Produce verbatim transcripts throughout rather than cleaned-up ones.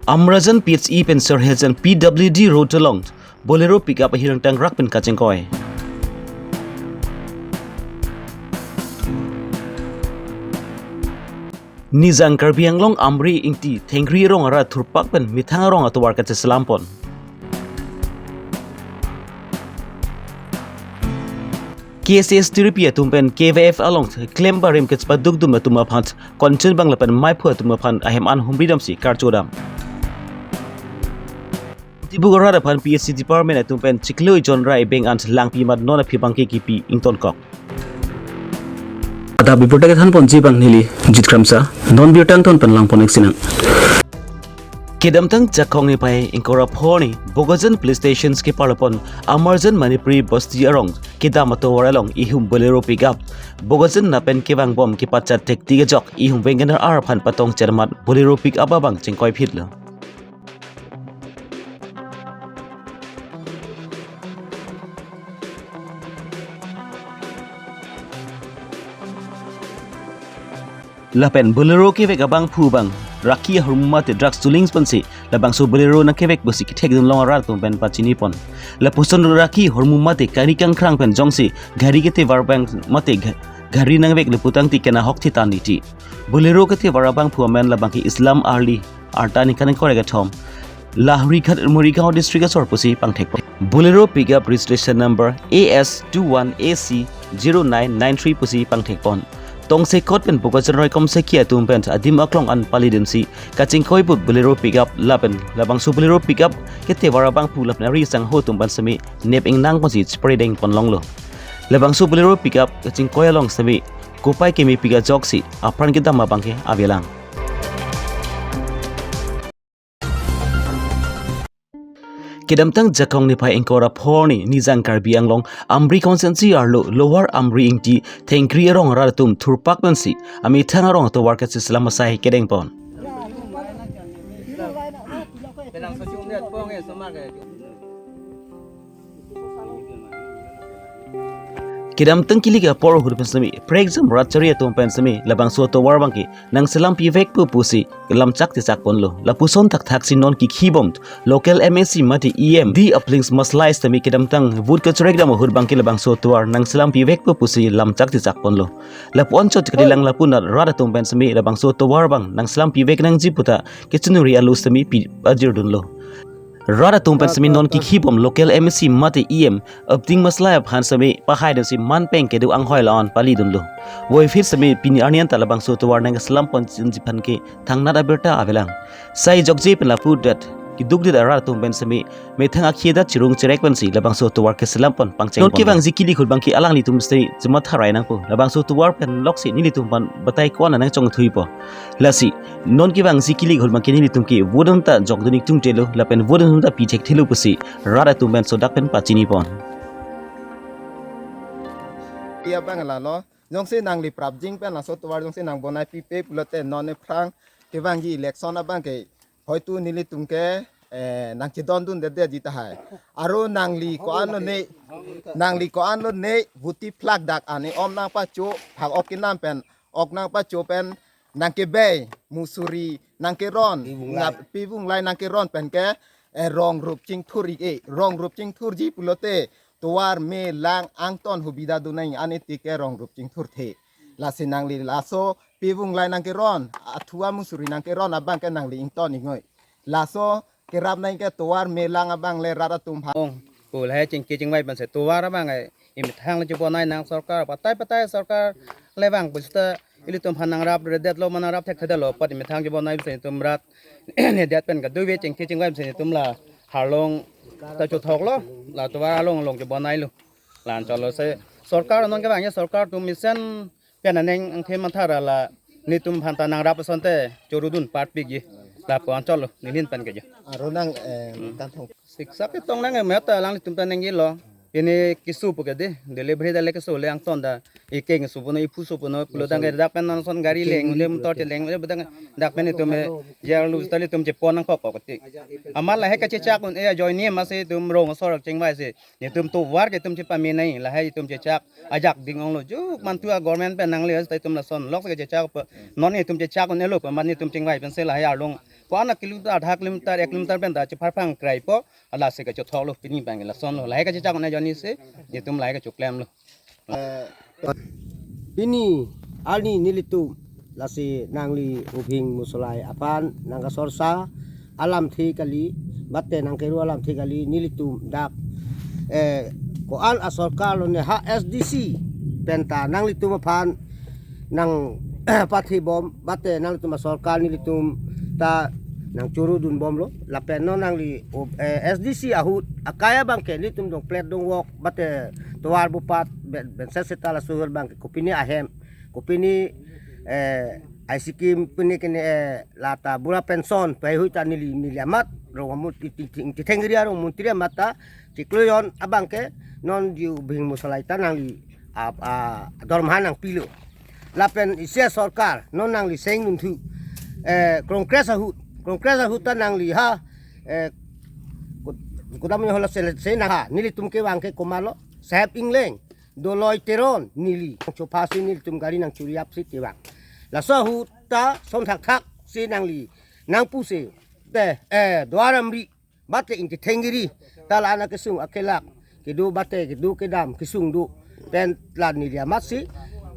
Amrajan P H E pen Sirhejan P W D road along Bolero pickup ahirang tangrak pen kachingkoi. Nijang Karbi Anglong Amri Ingti thengri arong arat thurpak pen methang arong atovar kacheselam pon. K S A S T R P atum pen K Y F along klem barim kachepadukdun atum aphan Kanchanbang lapen Maiphu atum aphan ahem an humri damsi karcho dam. Dibrugarh aphan P H C department atum pen chiklo jon rai beng an langpi amat non aphi abangke kipi ingtonkok. Adap report kethan ponji abang neli Jit Kramsa, non birta angton pen lang pon-ik sinang. Kedamtang Jakong niphai ingkoi ra pho arni Bokajan police station keparlo pon Amarjan Manipuri Basti arong kedam atovar along ihum Bolero pickup Bokajan napen kevang bom kepachat thektik ajok ihum Wegener R aphan patong chermat Bolero pickup abang chingkoi phitlo. Lapen Bolero kevek abangphu abang rakhi ahormu mate drugs chulings pensi labangso Bolero nangkevek pusi kethekdun long arat atum pen pachini pon. Lapuson rakhi ahormu mate kari kangkrang pen jongsi gari ketevar abang mate ga-, gari nangveklo putangte kena ahok thitan diti. Bolero ketevar abangphu amen labangke Islam Arli, arta ningkan ingkoi ra kethom. La Howraghat Morigaon district asor pusi pangthek pon. Bolero pickup registration number A S two one A C zero nine nine three pusi pangthek pon. Tongsekot pen Bokajan Roikom Seki atum pen adim aklong an palidunsi kachingkoi put Bolero pickup lapen labangso Bolero pickup ketevar abangphu lapen ari sangho atum pen semi nep ingnang ponsi chepredeng pon longlo. Labangso Bolero pickup kachingkoi along semi kopai kemepik ajoksi apran kedam abangke avelang. Kedamtang Jakong niphai ingkoi ra pho arni Nijang Karbi Anglong Amri constituency arlo Lower Amri Ingti thengri arong arat atum thurpak pensi amethang arong atovar kacheselam asai kedeng pon. Kedamtang kilik apor ahut pen semi prekjam rat chari atum pen semi labangso atovar abangke nangselam pivek pu pusi lamchak tichak ponlo. Lapuson thakthak si non kikhi bom local M A C mate E M D Uplings Maslai semi kedamtang vote kachorek dam ahut abangke labangso atovar nangselam pivek pu pusi lamchak tichak ponlo. Lapu anchot kalilang lapu nat rat atum pen semi labangso atovar abang nangselam pivek nangji puta kechinuri alo semi pi ajirdunlo. Rat atum pen semi non kikhi bom local M A C mate E M Uplings Maslai aphan semi pahai dunsi man peng kedo anghoi la-an palidunlo. Voiphit semi pini arni anta labangso atovar nangselam pon chinji aphan ke thangnat abirta avelang. Sai jokje pen lapu det kidukdet arat atum pen semi methang akhei adet chirung cherek pensi labangso atovar keselam pon pangcheng non pon. Kevangji kilik ahut abangke alanglitum semi chematha rai nangpo. Labangso atovar pen loksi nelitum aphan batai ko-an nangchongthuipo. Lasi non kevangji kilik ahut abangke nelitum ke vote dunta jokdun-ik tungtelo lapen vote dunta pi thekthelo pusi rat atum pen sodak pen pachini pon. Iya abang lalo, jongsi nangli prapjin pen laso atovar jongsi nangbonai pipe pulote non aphrang kevangji election abangke hoitu nelitum ke, eh, nangchedondundedetji tahai. Aro nangli ko-anlo ne, nangli ko-anlo ne vote phlak dak ani om nangpacho phak ok kenam pen ok nangpacho pen nangkebai musuri nangkeron, pivunglai. Nap-, pivunglai nangkeron pen ke, eh, rong rup chingthur-ik e, rong rup chingthurji pulote tovar me lang angton hubida dunang ani tik ke rong rup chingthurthe. Lasi nangli laso pivunglai nangkeron, athua musuri nangkeron abangke nangli ington-ik noi. Laso kerap nangke tovar me lang abang le rat atum aphan. Ong, ko lahai chingki chingvai pensi tovar abang ai imethang le chebonai nang sorkar, patai patai sorkar le vang pusita ilitum aphan nangrapredetlo ma nangrap thekthedetlo, pat imethang chebonai pensi itum rat nedet pen kadokave chingki chingvai pensi itum la arlong ta chothoklo, la tovar arlong along chebonailo. La anchotlo si sorkar non kevangji sorkar atum mesen pen aneng angthe matha ra la netum aphan ta nangrap asonte chorudun parpikji. Lapu anchotlo nelihin pen ke jo. Aro nang, eh, Hmm. Kangthong. Siksa ketong nang emet ta alanglitum ta nengjilo. Pini keso pu ke de, delivery dale keso le angton ta. Ikeng so puno, iphu so puno, pulo tangke dak pen nangson gari leng, le motor cheleng, le budang dak pen itum, eh, jar lu tali itum chepon nangkok kok tik. Amat lahai kachechak un-e ajoine amatsi itum rong asor chingvai si. Netum tovar ke itum chepamenei, lahai itum chechak ajak ding onglo. Juk mantu a government pen nangle ta itum lason lok ke chechak pe. Non itum chechak un-elo pe, amat netum chingvai pensi lahai arlong Ko-an a kilometer, adha kilometer, ek kilometer pen ta chepharphang kraipo, lasi kachethoklo pini abang ke lasonlo. Lahai kachechak-un-e ajoine si, netum lahai kachoklemlo. Eh, pini arni nelitum lasi nangli Obhing Musolai aphan nangkasorsa alamthe kali, mate nangkeru alamthe kali, nelitum dak, eh, ko-an asorkar lone ha S D C penta nanglitum aphan nangpathibom, mate nanglitum asorkar nelitum ta nangchorudunbomlo. Lapen non nangli, o, eh, S D C ahut akai abang ke nelitum dongplet dongvok, mate tovar bopat ben, benset seta laso ahut abang ke kopine ahem, kopine, eh, I C K pine kene, eh, lata bura pension paihui ta neli, neli amat rong amun ti, ti, ti, tithengri arong montri amat ta chiklo jon abang ke non ji Obhing Musolai ta nangli a, a, dormaha nangpilo. Lapen isi asorkar non nangli seng nunthu, eh, Congress ahut, Congress ahut ta nangli ha, eh, kut-, kudam nyo hola sele, sena ha, nelitum kevang ke komatlo, Saheb Engleng, Doloi Teron, neli. Chophasi nelitum gari nangchoriapsi kevang. Laso ahut ta son thakthak si nangli nangpusi, te, eh, Duar Amri, mate ingti thengri, ta la-an akesung akelak kedo, mate kedo kedam kesung do pen la neli amatsi,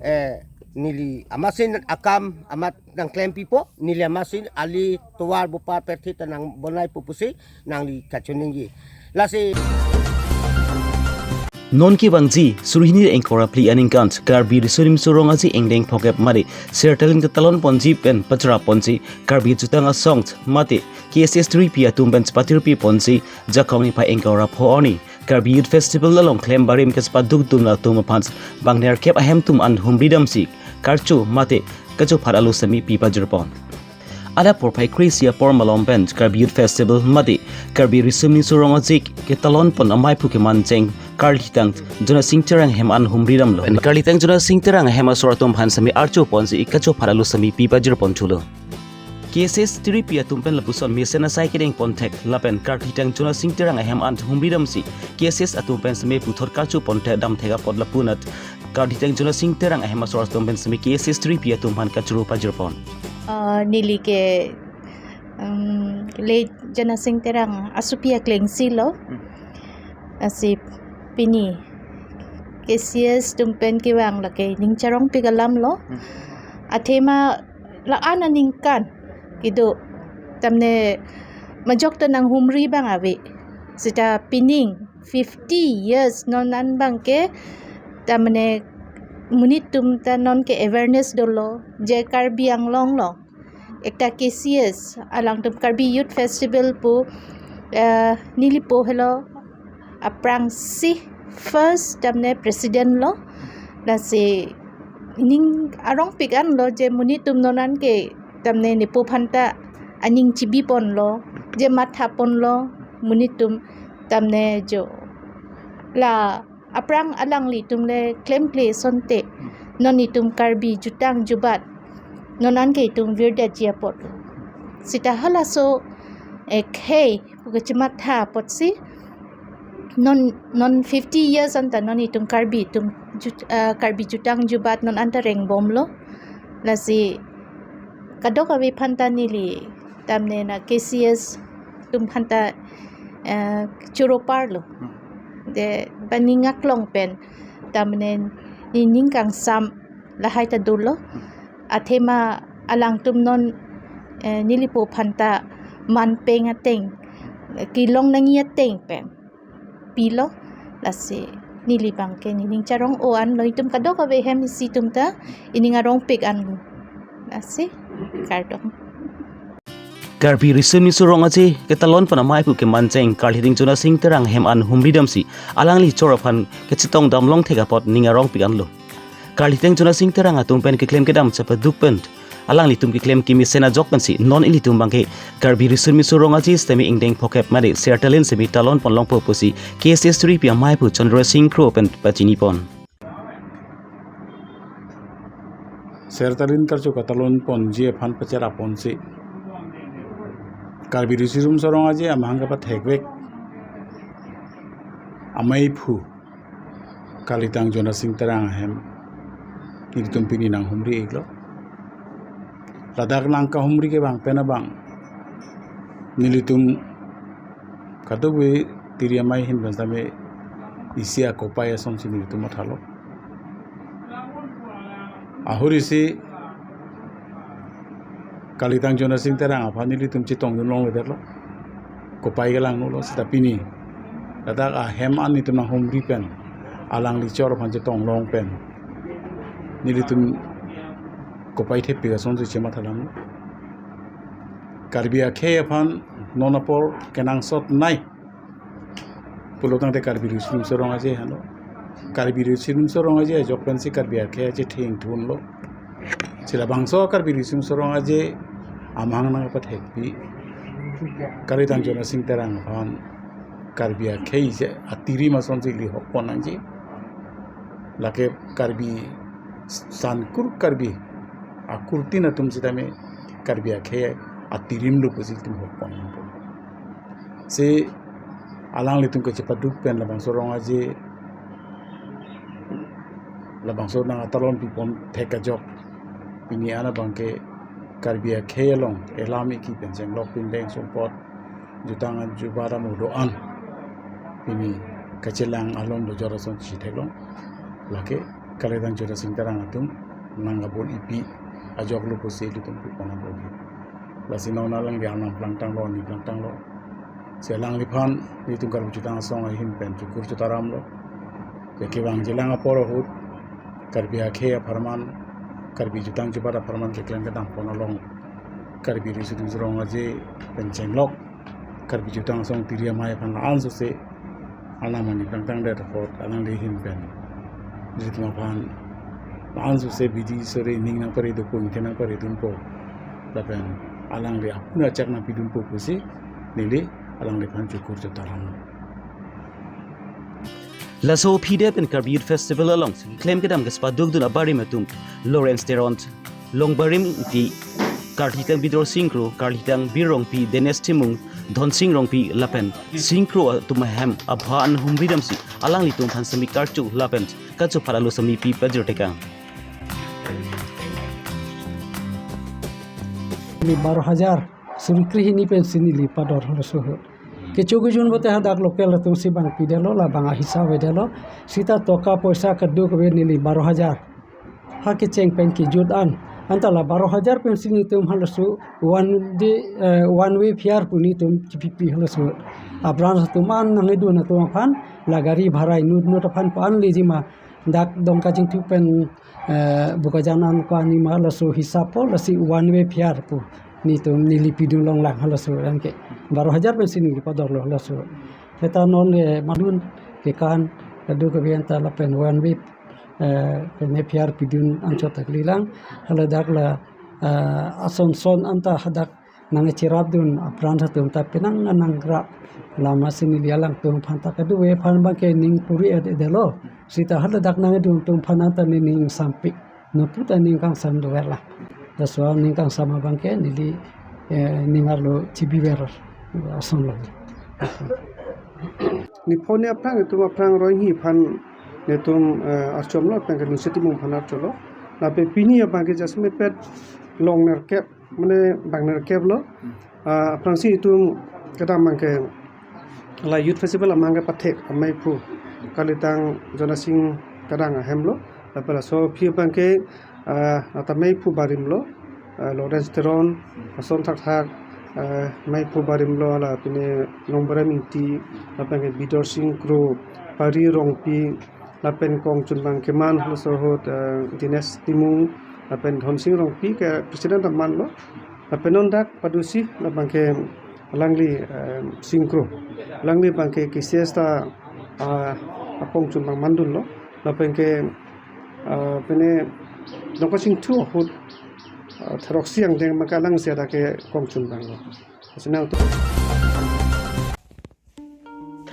eh, neli amatsi akam amat nangklempipo, neli amatsi ali tovar bopat perthi ta nangbonaipo pusi nangli kachiningri. Lasi non kevangji suri hini ingkoi ra phli aningkan Karbi Riso Nimso Rong Aje ingdeng phokep mate Sertalin ketalon ponji pen pachara ponji Karbi Jutang Asong mate K S S three P atum pen chepatirpi ponji Jakhong niphai ingkoi ra pho arni Karbi Youth Festival along klem barim kechepadukdun atum aphan bang nerkep ahemtun an humri damsi karcho mate kachophat alo semi pi pajirpon. Adap porphai kre-isi apor malom pen Karbi Youth Festival mate Karbi Riso Nimso Rong Aje ketalon pon amei aphu kemancheng Karlitang Jonasing Terang ahem an humri damlo. Karlitang Jonasing Terang ahem asor atum aphan semi archo ponsi kachophat alo semi pi pajirpon thulo. K S S three P atum pen lapuson mesen asai kedeng ponthek lapen Karlitang Jonasing Terang ahem an humri damsi K S S atum pen semi puthot karcho ponthek damthek apot lapunat Karlitang Jonasing Terang ahem asor atum pen semi K S S three P atum aphan kachoro pajirpon. Ah, neli ke, um, late Jonasing Terang asopi aklengsi lo. Hmm. Lasi pini K S S atum pen kevang lake ning charongpik alam lo. Hmm. Athema la-an aningkan kedo, tamne majok ta nanghumri abang ave. Seta pining fifty years non an abang ke, tamne monit atum ta non ke awareness dolo, je Karbi Anglong along ekta K S S alangtum Karbi Youth Festival pu, eh, nelipo helo aphrangsi first tamne president lo. Lasi ning arongpik an lo je monit atum non an ke tamne nepo aphan ta aning chibi ponlo, je matha ponlo monit atum, tamne jo la aphrang alanglitum le klemkle asonte non itum Karbi jutang jubat non an ke itum virdetji apot. Seta halaso, eh, khei pu kachematha apotsi non, non fifty years anta non itum Karbi atum jut-, ah, Karbi jutang jubat non anta rengbomlo. Lasi kadokave aphanta neli tamne na K S S atum aphanta, eh, choro parlo. Hmm. De bang ning aklong pen tamne nening kangsam lahai ta dolo. Hmm. Athema alangtum non, eh, nelipo aphanta manpeng ateng, kelong nangji ateng pen pilo. Lasi neli abang ke nening charong-o an lo, itum kadokave hem isi atum ta ining arongpik an lo. Lasi kardom. Karbi Riso Nimso Rong Aje ketalon pon amei aphu kemancheng Karlitang Jonasing Terang ahem an humri damsi alangli choro aphan kachetong damlong thek apot ning arongpik an lo. Karlitang Jonasing Terang atum pen keklem kedam chepaduk pen alanglitum keklem kemesen ajok pensi non ilitum abang ke Karbi Riso Nimso Rong Aje sitame ingdeng phokep mate Sertalin semi talon pon longpo pusi K S S three P amei aphu Chandra Sing Kro pen pachini pon. Sertalin karcho katalon ponji aphan pachara ponsi Karbi Riso Nimso Rong Aje amahang kapathekvek amei aphu Karlitang Jonasing Terang ahem nelitum pini nanghumri iklo. Ladak nangkahumri kevang pen abang Nelitum kadokave tiri amei ahin pen sitame isi akopai asonsi nelitum mathalo. Ahorisi kalitang Jonasing Terang aphan nelitum chetongdun longledetlo. Kopai kelang nolo seta pini ladak ahem an nelitum nanghumri pen alangli chor aphan chetong long pen nelitum kopai thepik asonsi chemathalang. Karbi akhei aphan non apor kenangsot nai pulo tangte Karbi Riso Nimso Rong Aje henlo. Karbi Riso Nimso Rong Aje ajok pensi Karbi akhei aje thengthunlo. Si labangso Karbi Riso Nimso Rong Aje amahang nangpathekpi kalitang Jonasing Terang aphan Karbi akhei aje atirim asonsi ili hokpon nangji. Lake Karbi sankur Karbi akurtin atum sitame Karbi akhei atirim lo pusi itum hokpon nangpo. Si alanglitum kachepaduk pen labangso rong aje labangso nang atalon pipon thek ajok pini an abangke Karbi akhei along elam iki pen chenglok pindeng sumpot jutang an jubat amudo an pini kachelang alon dojor ason chetheklong. Lake kalitang Jonasing Terang atum nang kabor-ipi ajok lo pusi ilitum pipon nangpo. Lasi non alangli arnam plangtanglo, arni plangtanglo. Si alangliphan nelitum Karbi Jutang Asong ahin pen chukur chutaramlo. Ya kevangjilang apor ahut Karbi akhei apharman, Karbi jutang jubat apharman keklem kedam pon along Karbi Riso Nimso Rong Aje pen chenglok Karbi Jutang Asong tiri amei aphan la-an sose arnam arni plangtangdet ahut alangli ahin pen nelitum aphan la-an sose bidi sore ning nangpare dopo, ingthe nangpare dunpo lapen alangli apun achak nangpidunpo pusi neli alangliphan chukur chutaram. Laso aphi det pen Karbi Youth Festival along keklem kedam kechepadukdun abarim atum Lawrence Teron, Longbarim Ingti, karlitang Bidorsing Kro, karlitang Bir Rongpi, Dennis Timung, Dhonsing Rongpi lapen Sing Kro atum ahem abha an humri damsi alanglitum aphan semi karchu lapen kachophat alo semi pi pajir tekang. Neli baro hajar suri krehini pensi neli pador halaso ahut. Kecho kejun pote hadak local atum si bang pidetlo, labang ahisa avedetlo. Sita toka poisa kadokave neli baro hajar ha kecheng pen kejut an, anta la baro hajar pensi nelitum halaso one day, eh, one way fare pu nelitum chipipi halaso. Abranch atum an nangidun atum aphan la gari bhara inut inut aphan ko-an lejima dak Dongka Jingthu pen, eh, Bokajan an ko-an lejima laso hisap po, lasi one way fare pu nelitum neli pidun longlang halaso anke baro hajar pensi neli padorlo halaso. Seta non le madun kekan kadokave anta lapen one way, eh, pen fare pidun anchot ta kalilang. Haladak la, eh, ason son anta hadak nangcherapdun abranch atum ta penang nangrap. Lasi neli alangtum aphan ta kadokave aphan abangke ning puri-et-edetlo. Sita haladak nangidun atum aphan anta neli ning sampik. Nonpu ta ning kangsam doverlang. Laso ning kangsam abangke neli, eh, ning arlo chibiver ason lo. Neli pini aphrang itum aphrang roihi aphan nelitum, eh, archomlo, penke Nongsi Timung aphan archolo. Lapen pini abangke jasemet pet long nerkep, mane bang nerkep lo. Ah, aphrangsi itum kedam abangke la Youth Festival amahang kepathek ameiphu kalitang Jonasing Terang ahem lo. Lapen laso aphi abangke, ah, anta meiphu barim lo, ah, Lawrence Teron ason thakthak, ah, meiphu barim lo, la pine Longbarim Ingti, lapen ke Bidorsing Kro, Pari Rongpi, lapen kongchunbang keman halaso ahut, eh, Dennis Timung, lapen Dhonsing Rongpi ke president aman lo. Lapen non dak padusi labangke alangli, eh, Sing Kro. Alangli abangke K C S ta, ah, akongchunbang mandunlo. Lapen ke, ah, pine Dongka Jingthu ahut, ah, tharoksi angdeng abangke alangsi dak ke kongchunbang lo. Sinang tu.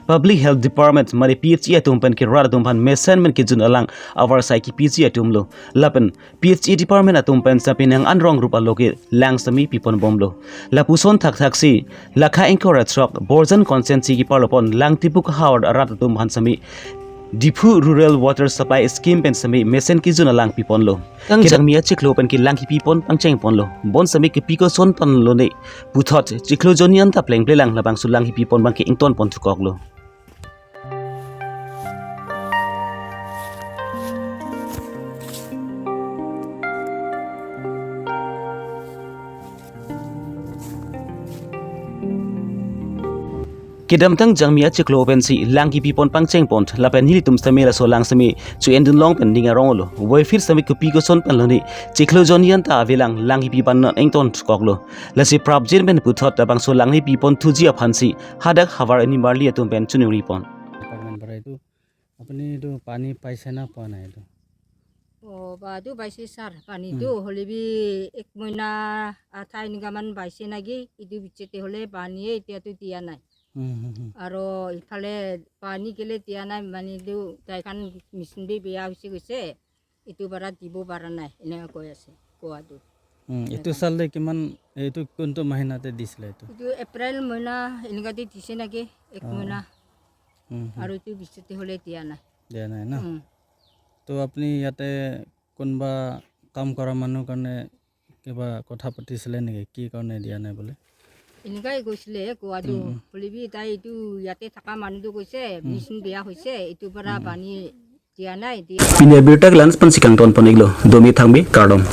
Public Health Department mane P H E atum pen ke rat atum aphan mesen pen kejun alang avarsai kepiji atum lo. Lapen P H E Department atum pen sitame nang an rong rup aloke lang semi pipon bomlo. Lapuson thakthaksi lakha ingkoi ra throk Borjan constituency keparlopon Langtipuk havar arat atum aphan sitame Diphu Rural Water Supply Scheme pen semi mesen kejun alang piponlo. Tang jangmi achiklo pen kelang kepipon pangchengponlo. Bonsemi kepi koson pen lone puthot chiklo jonni anta plengplelang labangso lang kepipon abangke ingtonpon thukoklo. Kedamtang jangmi achiklo pensi lang kepipon pangchengpon lapen nelitum semi laso lang semi chu-endunlong pen ning aronglo. Voiphit semi kepi koson pen lone chiklo jonni anta avelang lang kepi abang non ington thukoklo. Lasi prapjin pen puthot labangso lang kepipon thuji aphansi hadak havar animarli atum pen chunuripon. Department para itu, apni itu pani paise na poa nai itu? অ, বা এইটো পাইছে ছাৰ, পানীটো। উম। হ'লে বি এক মইনা আধা এনেকুৱামান পাইছে নেকি? এইটো পিছতে হ'লে পানীয়ে এতিয়াতো দিয়া নাই। হুম, হুম, হুম। আৰু ইফালে পানী কেলে দিয়া নাই, মানে, এইটো তাইখন মেচিন বি বেয়া হৈছে কৈছে, এইটো বাৰা দিব পৰা নাই, এনেকুৱা কৈ আছে কোৱাটো। হুম, এইটো এনেকুৱা। চালে কিমান, এইটো কোনটো মাহিনাতে দিছিলে এইটো? এইটো এপ্ৰিল মইনা এনেকুৱাতে দিছে নেকি, এক অ। মইনা। হুম, হুম। আৰু এইটো পিছতে হ'লে দিয়া নাই। দিয়া নাই ন? হুম। তো আপুনি ইয়াতে কোনোবা কাম কৰা মানুহ কাৰণে কিবা কথা পাতিছিলে নেকি? কি কাৰণে দিয়া নাই বুলি? এনেকুৱাই কৈছিলে কোৱাটো। উম, উম। বুলিবি তাই এইটো ইয়াতে থকা মানুহটো কৈছে, উম। মেচিন বেয়া হৈছে, এইটো পৰা উম, উম। পানী দিয়া নাই, দিয়া। Pini abirta ke la-ansi pensi kangtonpon-iklo, domi thangbi, kardom.